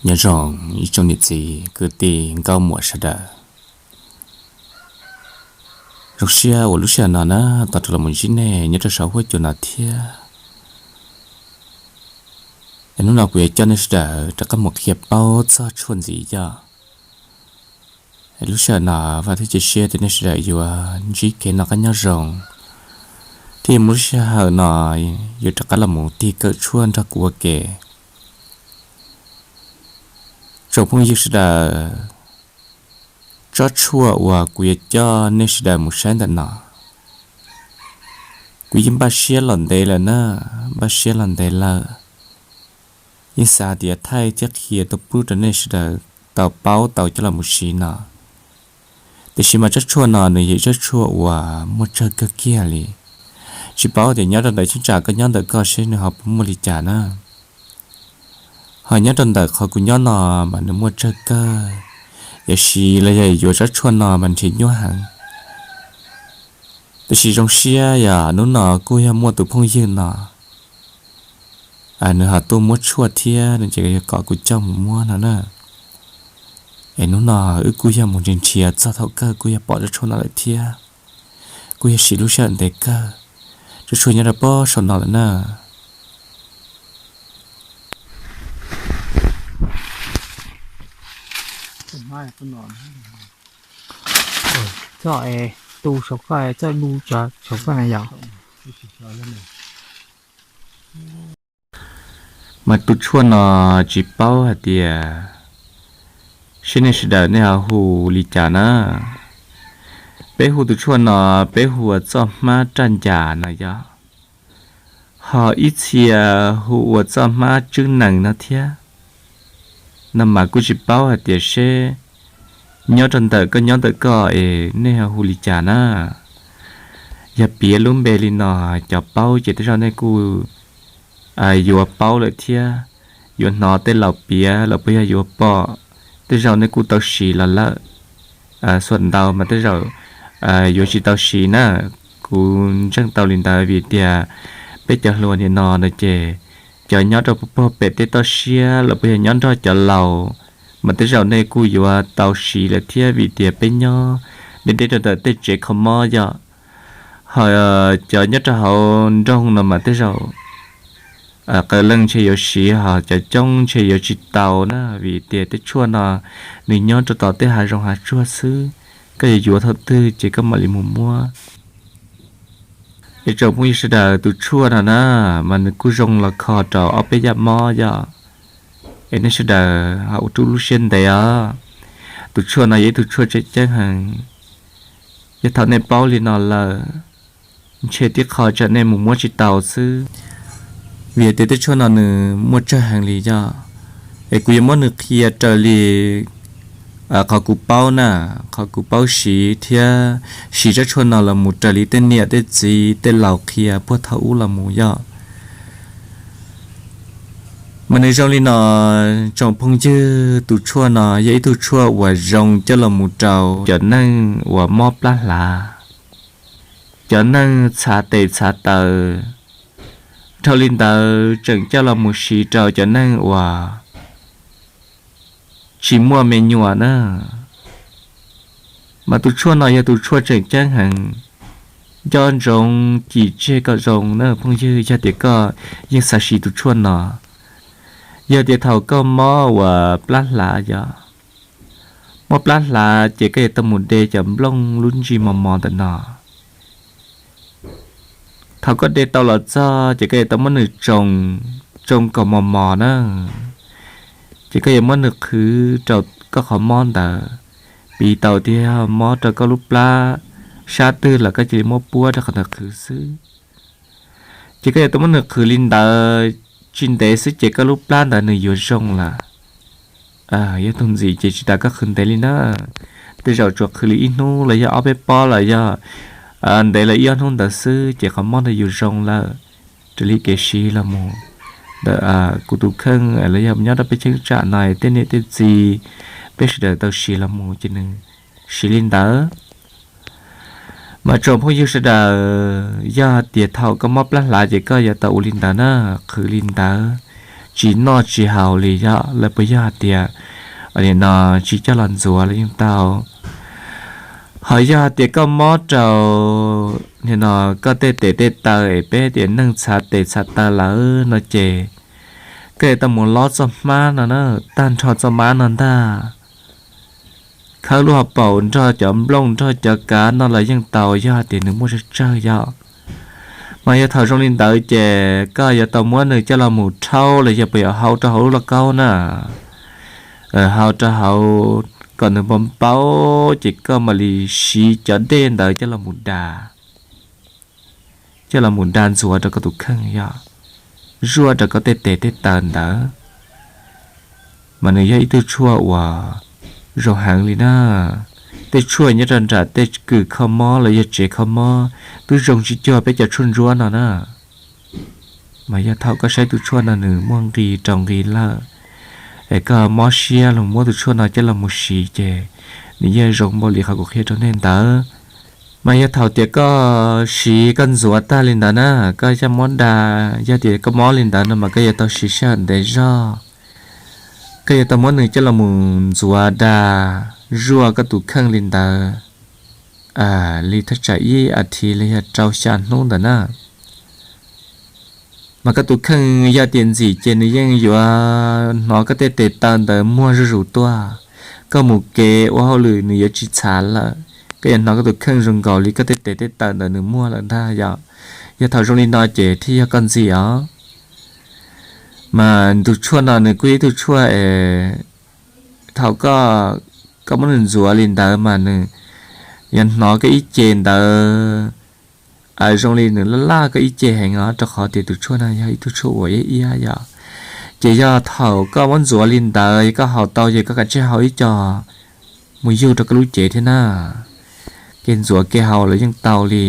Nyob zoo ib tsoom niam txiv kwv tij nkauj muam sawv daws. Zoo siab uas lub sij hawm no na, tau rov los ntsib nej nyob rau saum huab cua no thiab. Es hnub no kuv yuav coj nej sawv daws rov qab mus qhia paub txog tshuaj ntxiv yog. Es lub sij hawm no vam thiab cia siab tias nej sawv daws yuav ntsib kev noj qab nyob zoo, thiab yuav muaj lub sij hawm no yuav rov qab los mus tig kawm tshuaj nrog kuv ua ke. Tsoom phooj ywg sawv daws, tsob tshuaj uas kuv yuav coj nej sawv daws mus saib ntawm no, kuv yeej npaj siab los ntev lawm na, npaj siab los ntev lawm. Yeej xav tias thaij thiab qhia tuaj pub rau nej sawv daws tau paub tau coj los mus siv no. Tiam sis mas tsob tshuaj no nws yog ib tsob tshuaj uas muaj tsawg kawg kiag li. Tsis paub tias nyob rau ntawm cheeb tsam koj nyob ntawm koj seb nws ho puas muaj li cas na. Ho nyob rau ntawm qhov kuv nyob no mas nws muaj tsawg kawg. Yog siv los yog yuav tsob tshuaj no mas nrhiav nyuaj heev. Tiam sis zoo siab yog hnub no kuj yog muaj tus phooj ywg no, nws ho tuaj muab tshuaj thiab no ces yog kom kuv coj mus muab no na. Es hnub no wb kuj yog mus nrhiav nrhiav txog thaum kawg kuj yog pom tsob tshuaj no lawm thiab. Kuj yog siv lub sij hawm ntev kawg. Tsob tshuaj nyob rau pob saum no lawm na. Txoj es tu saum koj, txoj lub saum koj na yog. Mas tus tshuaj no tsis paub hais tias seb nej sawv daws nej ho hu li cas na. Peb hu tus tshuaj no, peb hu ua txoj hmab raj ncas no yog, ho ib txhia hu ua txoj hmab tswb nees no thiab. No mas kuj tsis paub hais tias seb nyob rau ntawm koj nyob ntawm koj es nej ho hu li cas na. Yog piav lub npe li no, cov paub ces tej zaum nej kuj yuav paub lawm thiab. Yuav hnov tej laus piav los puas yog yuav pom, tej zaum nej kuj tau siv los lawm. Xuam ntau mas tej zaum yuav tsis tau siv na. Kuv ntseeg tau li ntawd vim tias peb cov hluas nim no no ces cov nyob rau puag pem tej toj siab los puas yog nyob nrog cov laus mas tej zaum nej kuj yuav tau siv lawm thiab vim tias peb nyob deb deb rau ntawm tej tsev kho mob yom. Ho cov nyob rau hauv nroog no mas tej zaum qee leej ntshe yuav siv, ho cov coob ntshe yuav tsis tau na vim tias tej tshuaj no nws nyob rau tom tej hav zoov hav tsuag xwb, koj yuav yuav thaum twg ces koj mam li mus muab. Es tsoom phooj ywg sawv daws, tus tshuaj no na mas nws kuj zoo los kho rau ob peb yam mob yom. Es nej sawv daws ho ua rub lub siab ntev os. Tus tshuaj no yog ib tug tshuaj tseem ceeb heev. Yog thaum nej paub li no lawm, ntshe tib qho tsam nej mus muab tsis tau xwb. Vim tias tej tshuaj no nws muaj tsawg heev li yom. Es kuv yuav muab nws qhia raws li qhov kuv paub na, qhov kuv paub siv thiab siv tsob tshuaj no los mus raws li tej niam tej txiv tej laus qhia puag thaum ub los mus yom. Mas nws zoo li no, tsoom phooj ywg, tus tshuaj no yog ib tug tshuaj uas zoo coj los mus rau cov neeg uas mob plab hlav, cov neeg txhav tes txhav taw. Dhau li ntawd tseem coj los mus siv rau cov neeg uas tsis muaj me nyuam na. Mas tus tshuaj no yog tus tshuaj tseem ceeb heev. Nco ntsoov cim tseg kom zoo na phooj ywg, yog tias koj yeej xav siv tus tshuaj no. Yog tias thaum koj mob uas plab hlav yog, mob plab hlav ces koj yuav tau mus de cov nplooj lub ntsis mos mos ntawm no. Thaum koj de tau los txog ces koj yuav tau muab nws tsoo, tsoo kom mos mos na. Ces koj yuav muab nws qhwv rau koj qhov mob ntawd, piv tau tias mob rau koj lub plab sab twg los koj cia li muab puab rau qhov ntawd qhwv xwb. Ces koj yuav tau muab nws qhwv li ntawd, tsis ntev xwb ces koj lub plab ntawd nws yuav zoo lawm. Yog tus ntxim ces tsis tas koj qhwv ntev li na, tej zaum tsuas qhwv li ib hnub los yog ob peb pob los yog ntev los ib ob hnub ntawd xwb ces qhov mob ntawd yuav zoo lawm. Raws li kev siv los mus ntawm kuv tus kheej los yog nyob rau peb cheeb tsam no tej niam tej txiv, peb sawv daws tau siv los mus ces nws siv li ntawd. Mas tsoom phooj ywg sawv daws, yog tias thaum koj mob plab hlav ces koj yuav tau ua li ntawd na, qhwv li ntawd, tsis noj tsis haus li yog lawv puas yog hais tias nim no tsis coj los ntxuav los yeej tau. Ho yog hais tias koj mob rau nim no koj tej tes tej taw es peb tias neeg txhav tes txhav taw lawm no ces koj yuav tau mus lob txoj hmab no na, tag nrho txoj hmab no ntag. Khawb lub hauv paus nrog cov nplooj nrog cov kav no los yeej tau yog hais tias nws muaj tsawg tsawg yog. Mas yog thaum zoo li ntawd ces koj yuav tau muab nws coj los mus rhaub los yog puas yuav hau rau hauv lub lauj kaub na, hau rau hauv kom nws npau npau, ces koj mam li siv cov dej ntawd coj los mus da, coj los mus da ntxuav rau koj tus kheej yog, zuaj rau koj tej tes tej taw ntawd. Mas nws yog ib tug tshuaj uas zoo heev li na. Tej tshuaj nyob rau nram tej kws kho mob los yog tsev kho mob twb zoo tsis cuag peb cov tshuaj ntsuab no na. Mas yog thaum koj saib tus tshuaj no nws muaj nqis rau nqis lawm, es koj mob siab los muab tus tshuaj no coj los mus siv ces nws yeej zoo npaum li qhov kuv qhia rau nej ntawd. Mas yog thaum tias koj siv koj ntxuav tag li ntawd na, koj coj muab da, yog tias koj mob li ntawd no mas koj yuav tau siv sij hawm ntev zog. Koj yuav tau muab nws coj los mus ntxuav da, zuaj koj tus kheej li ntawd li thaj tsam ib as thiv los yog rau xya hnub ntawd na. Mas koj tus kheej yog tias ntxim ces nws yeej yuav hnov koj tej tes taw ntawd muag zuj zus tuaj. Koj mus kev ua hauj lwm nws yuav tsis txhav lawm, koj yuav hnov koj tus kheej zoo nkaus li koj tej tes tej taw ntawd nws muag lawm ntag yom. Yog thaum zoo li no ces thiaj yog koj ntxim os. Mas tus tshuaj no nws kuj yog ib tug tshuaj es thaum koj, koj muab nws ntxuav li ntawd mas nws yuav hnov koj ib ce ntawd zoo li nws laj laj koj ib ce heev os, rau qhov tias tus tshuaj no yog ib tug tshuaj uas iab iab yom. Ces yog thaum koj muab ntxuav li ntawd, yog koj haus tau ces koj kav tsij haus ib co mus yug rau koj lub cev thiab na. Kev ntxuav kev haus los yeej tau li.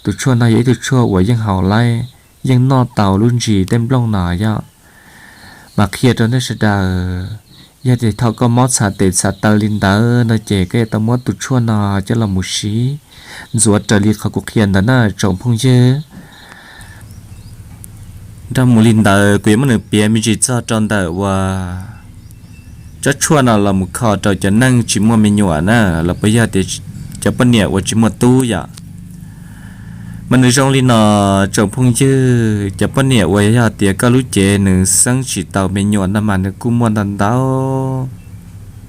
Tus tshuaj no yog ib tug tshuaj uas yeej haus laib, yeej noj tau lub ntsis tej nplooj no yom. Mas qhia rau nej sawv daws, yog tias thaum koj mob txhav tes txhav taw li ntawd no ces koj yuav tau muab tus tshuaj no coj los mus siv, ntxuav raws li qhov kuv qhia ntawd na tsoom phooj ywg. Nrog mus li ntawd kuv yuav muab nws piav me ntsis txog rau ntawm uas tsob tshuaj no los mus kho rau cov neeg tsis muaj me nyuam na, los puas yog tias cov poj niam uas tsis muaj tub yom. Mas nws zoo li no tsoom phooj ywg, cov poj niam uas yog tias koj lub cev nws xeeb tsis tau me nyuam no mas nws kuj muaj ntau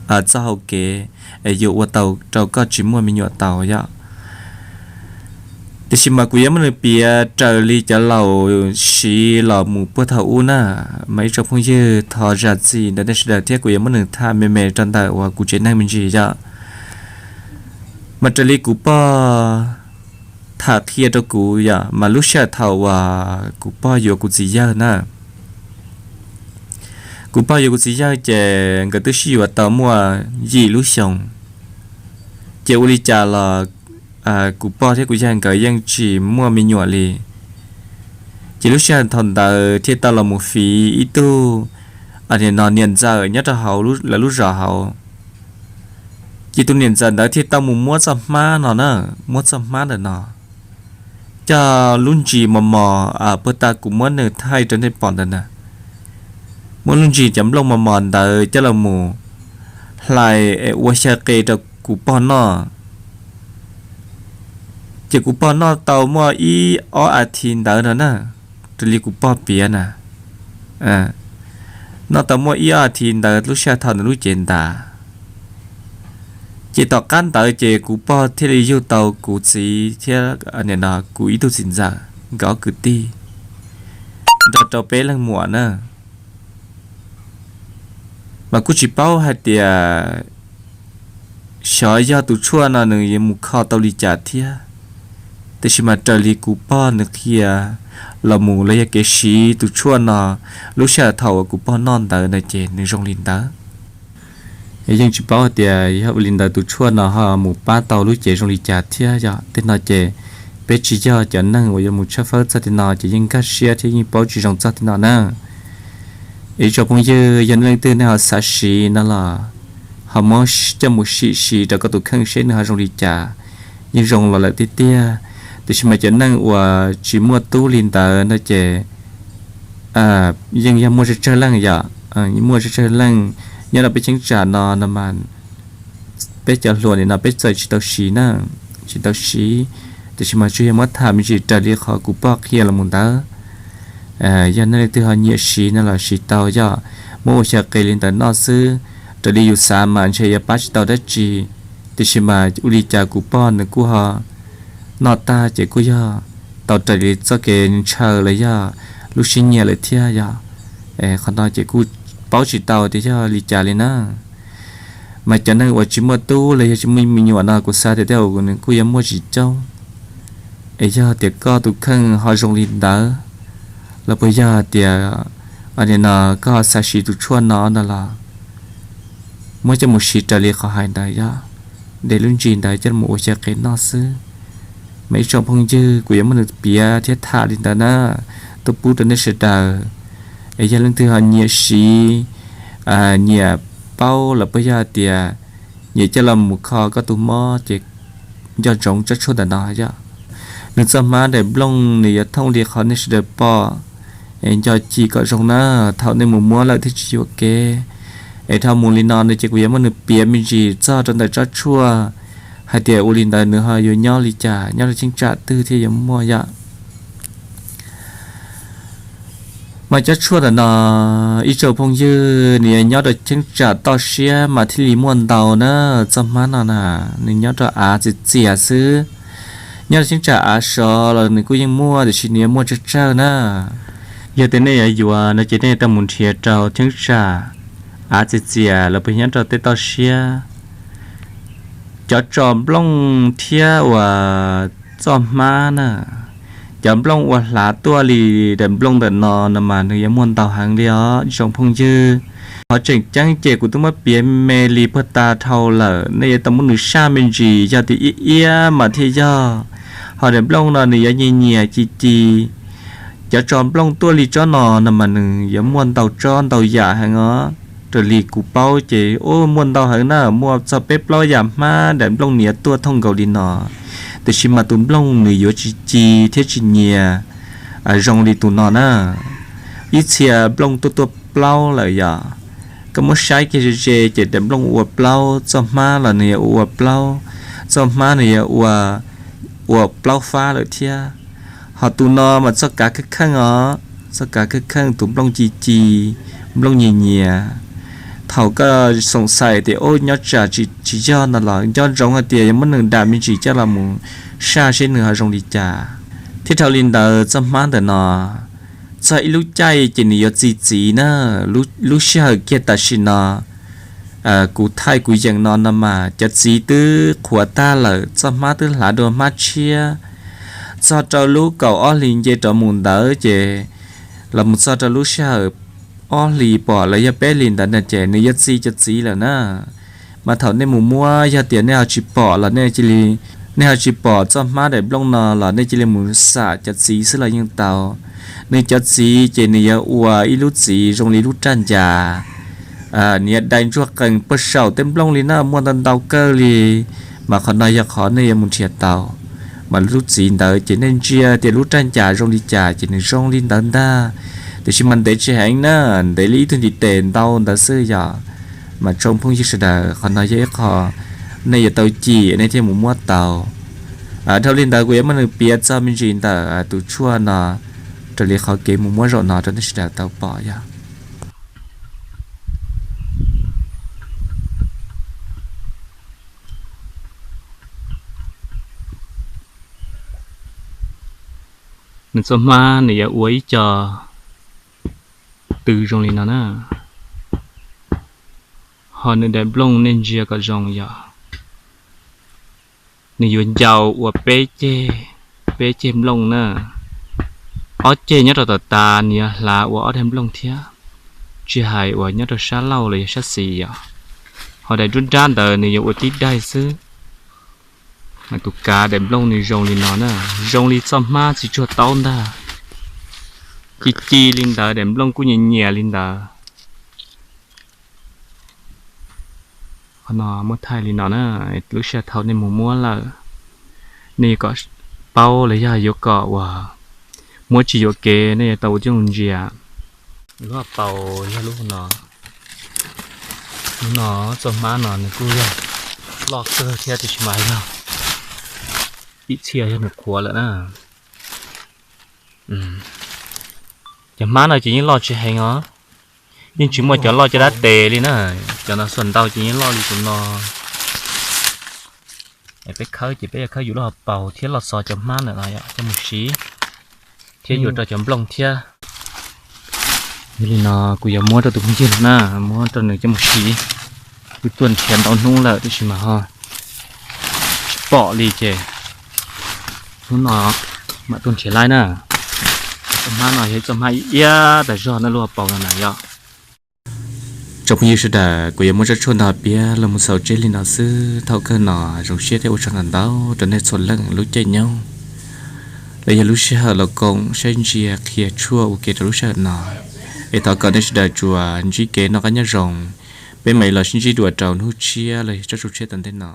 ntau txoj hau kev es yuav ua tau rau koj tsis muaj me nyuam tau yom. Tiam sis mas kuv yuav muab nws piav raws li cov laus siv los mus puag thaum ub na, mas ib tsoom phooj ywg thov zam txim ntawm nej sawv daws thiab kuv yuav muab nws tham me me rau ntawm uas kuv tsev neeg me ntsis yom. Mas raws li kuv pog tham qhia rau kuv yom, mas lub sij hawm thaum uas kuv pog yuav kuv txiv yawg na, kuv pog yuav kuv txiv yawg ces nkawd twb sib yuav tau muaj yim lub xyoos. Ces ua li cas los kuv pog thiab kuv yawg nkawd yeej tsis muaj me nyuam li. Ces lub sij hawm thaum ntawd thiaj tau los mus fiv ib tug, nim no niam ntxawm nyob rau hauv lawv lub zos hauv. Ces tus niam ntxawm ntawd thiaj tau mus muab txoj hmab no na, muab txoj hmab ntawm no coj lub ntsis mos mos puag ta kuv muab nws thaij rau nej pom ntawd na. Muab lub ntsis cov nplooj mos mos ntawd coj los mus hlais es ua xyaw qe rau kuv pog noj. Ces kuv pog noj tau muaj ib ob as thiv ntawd no na, raws li kuv pog piav na, noj tau muaj ib ob as thiv ntawd lub sij hawm thaum nws lub cev ntas. Ces tom qab ntawd ces kuv pog thiaj li yug tau kuv txiv thiab kuv ib tug txiv ntxawm, nkawd ob kwv tij, nrog rau peb leeg muam na. Mas kuj tsis paub hais tias xyov yog tus tshuaj no nws yuav mus kho tau li cas thiab. Tiam sis mas raws li kuv pog nws qhia los mus los yog kev siv tus tshuaj no lub sij hawm thaum uas kuv pog noj ntawd na ces nws zoo li ntawd. Yeej tsis paub hais tias yog ua li ntawd tus tshuaj no ho mus pab tau lub cev zoo li cas thiab yom. Tej no ces peb tsis yog cov neeg uas yuav mus tshawb fawb txog tej no ces yeej nkag siab thiab yeej paub tsis zoo txog tej no na. Ib tsoom phooj ywg, yog nej leej twg nej ho xav siv no los ho muab coj mus sim siv rau koj tus kheej seb nws ho zoo li cas. Yeej zoo los lawm tiag tiag. Tiam sis mas cov neeg uas tsis muaj tub li ntawd no ces yeej yog muaj tsawg tsawg leej yom, muaj tsawg tsawg leej nyob rau peb cheeb tsam no no mas peb cov hluas nim no peb txawm tsis tau siv na, tsis tau siv, tiam sis mas tsuas yog muab tham me ntsis raws li qhov kuv pog qhia los mus ntawd. Yog nej leej twg ho nyiam siv no los siv tau, yog muab ua xyaw qe li ntawd noj xwb. Raws li yus xav mas ntshe yuav pab tsis tau dab tsi, tiam sis mas ua li cas kuv pog nws kuj ho noj tag ces kuj yog tau raws li txoj kev ntshaw los yog lub siab nyiam lawm thiab yog. Qhov no ces kuj paub tsis tau tias yog li cas li na. Mas cov neeg uas tsis muaj tub los yog tsis muaj me nyuam no kuv xav tias tej zaum nws kuj yuav muaj tsis coob. Es yog tias koj tus kheej ho zoo li ntawd, los puas yog tias nim no koj ho xav siv tus tshuaj no no los muab coj mus siv raws li qhov hais ntawd yog, de lub ntsis ntawd coj mus ua xyaw qe noj xwb. Mas ib tsoom phooj ywg, kuv yuav muab nws piav thiab tham li ntawd na, tuaj pub rau nej sawv daws. Es yog leej twg ho nyiam siv, nyiam paub los puas yog tias nyiam coj los mus kho koj tus mob ces nco ntsoov tsob tshuaj ntawm no yog. Nws txoj hmab daim nplooj nws yuav thooj li qhov nej sawv daws pom, es nco ci kom zoo na, thaum nej mus muab lawm thiaj tsis yuam kev. Es dhau mus li no no ces kuv yuav muab nws piav me ntsis txog rau ntawm tsob tshuaj, hais tias ua li ntawd nws ho yuav nyob li cas, nyob rau cheeb tsam twg thiaj yuav muaj yom. Mas tsob tshuaj ntawm no, ib tsoom phooj ywg, nws yog nyob rau cheeb tsam toj siab mas thiaj li muaj ntau na. Txoj hmab no na, nws nyob rau av txias txias xwb. Nyob rau cheeb tsam av sov los nws kuj yeej muaj, tiam sis nws yuav muaj tsawg tsawg na. Yog tias nej yuav yuav no ces nej tau mus nrhiav rau cheeb tsam av txias txias los puas nyob rau tej toj siab. Cov tso nplooj thiab uas txoj hmab na, cov nplooj uas hlav tuaj li daim nplooj ntawm no no mas nws yuav muaj ntau heev li os ib tsoom phooj ywg. Qhov tseem ceeb ces kuv twb muab piav me li puag ta dhau lawm, nej yuav tau muab nws saj me ntsis, yog tias iab iab mas thiaj yog. Ho daim nplooj no nws yuav nyias nyias ci ci. Cov tso nplooj tuaj li tsob no no mas nws yuav muaj ntau tsob ntau yam heev os. Raws li kuv paub ces muaj ntau heev na, muaj txog peb plaub yam hmab daim nplooj nws yuav tuaj thooj nkaus li no. Tiam sis mas tus nplooj nws yuav tsis ci thiab tsis nyias zoo li tus no na. Ib txhia nplooj tuaj tuaj plaub lawm yom. Koj muab saib kiag ze ze ces daim nplooj ua plaub, txoj hmab los nws yuav ua plaub, txoj hmab nws yuav ua, ua plaub fab lawm thiab. Ho tus no mas txoj kav kheej kheej os, txoj kav kheej kheej, tus nplooj ci ci, nplooj nyias nyias. Thaum koj xoom xaim tias ub nyob tsam tsis yog no los nco ntsoov hais tias yuav muab nws dam me ntsis coj los mus saj seb nws ho zoo li cas. Thiab dhau li ntawd txoj hmab ntawm no, txog ib lub caij ces nws yuav txi txiv na. Lub sij hawm kiag tam sim no kuv thaij kuv yees no no mas cov txiv twb qhuav tag lawm, txoj hmab twb hlav dua hmab tshiab. Txog rau lub kaum ob hlis nce rov mus ntawd ces los mus txog rau lub sij hawm ob hlis pom los yog peb hlis ntawd na ces nws yuav txi cov txiv lawm na. Mas thaum nej mus muab yog tias nej ho tsis pom los nej cia li, nej ho tsis pom txoj hmab daim nplooj no los nej cia li mus xam cov txiv xwb los yeej tau. Nws cov txiv ces nws yuav ua ib lub txiv zoo li lub raj ncas, nws yuav dai ntsuag qees puag saum tej nplooj li na, muaj ntau ntau kawg li. Mas qhov no yog qhov nej yuav mus nrhiav tau. Mas lub txiv ntawd ces nej ntsia tias lub raj ncas zoo li cas ces nws zoo li ntawd ntag. Tiam sis mas ntev tsis heev na, ntev li ib tug ntiv tes ntau ntawd xwb yog. Mas tsoom phooj ywg sawv daws, qhov no yog ib qho nej yuav tau cim nej thiaj mus muab tau. Dhau li ntawd kuv yuav muab nws piav txog me ntsis ntawm tus tshuaj no raws li qhov kev mus muab zaum no rau nej sawv daws tau pom yog. Nws txoj hmab nws yuav ua ib co tw zoo li no na. Ho nws daim nplooj nej ntsia kom zoo yog, nws yuav ncau ua peb ceg, peb ceg nplooj na. Ob ceg nyob rau tom tas nws yuav hlav ua ob daig nplooj thiab, tsis hais uas nyob rau sab laug los yog sab xis yom. Ho daim nruab nrab ntawd nws yuav ua tib daig xwb. Mas tus kav daim nplooj nws zoo li no na, zoo li txoj hmab txiv tsuag taub ntag. Ci ci li ntawd, daim nplooj kuj nyias nyias li ntawd. Qhov no muab thaij li no na, lub sij hawm thaum nej mus muab lawm, nej kom paub los yog yuav kom uas muab tsis yuam kev nej yuav tau ua tib zoo ntsia. Lub hauv paus yog lub no. Lub no, txoj hmab no nws kuj yog loj kawg thiab tiam sis mas yog ib txhia yog nws qhuav lawm na. Cov hmab no ces yeej loj tsis heev os, yeej tsis muaj cov loj caj dab tes li na. Cov no xuas ntau ces yeej loj li tus no. Peb khawb ces peb yuav khawb yus lub hauv paus thiab loj xov cov hmab ntawm no coj mus siv, thiab yuav rau cov nplooj thiab. Yog li no kuv yuav muab rau tus phooj ywg no na, muab rau nws coj mus siv. Kuv tuaj nrhiav ntau hnub lawm tiam sis mas ho tsis pom li ces hnub no mam tuaj nrhiav laib na. Txoj hmab no yog ib txoj hmab iab tas zog na, lub hauv paus no na yog. Tsoom phooj ywg sawv daws, kuv yuav muab tsab tshuaj ntawd piav los mus xaus tseg li no xwb. Thaum kawg no zoo siab thiab ua tsaug ntau ntau rau nej txhua leej lub caij nyoog los yog lub sij hawm los koom saib ntsia qhia tshuaj ua ke rau lub sij hawm no. Es thov kom nej sawv daws tsuas ntsib kev noj qab nyob zoo, peb mam li los sib ntsib dua rau hnub tshiab los yog tsab tshuaj tshiab tom ntej no.